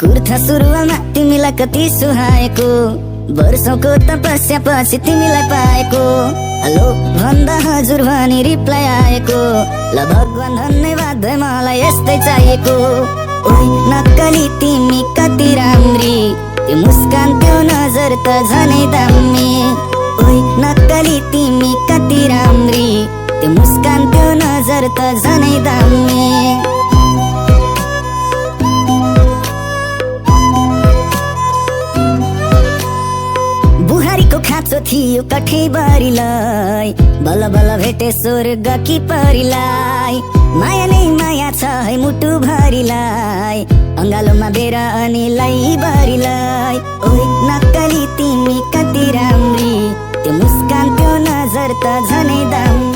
कुर्था सुरुवालमा तिमीलाई कति सुहाएको, वर्षौंको तपस्या पछि तिमीलाई पाएको। हेलो भन्दा हजुर भनी रिप्लाई आएको, ल भगवान धन्यवाद भए मलाई यस्तै चाहिएको। ओइ नक्कली तिमी कति राम्री, त्यो मुस्कान त्यो नजर त झनै दामी। ओइ नक्कली तिमी कति राम्री, त्यो मुस्कान त्यो नजर त झनै दामी। बुहारीको खाँचो थियो कठैबरीलाई, बल्ल बल्ल भेटे स्वर्ग कि परीलाई। माया नै माया छ है मुटु भरिलाई, अङ्गालोमा बेर अनि लैबरीलाई। ओइ नक्कली तिमी कति राम्री, त्यो मुस्कान त्यो नजर त झनै दामी।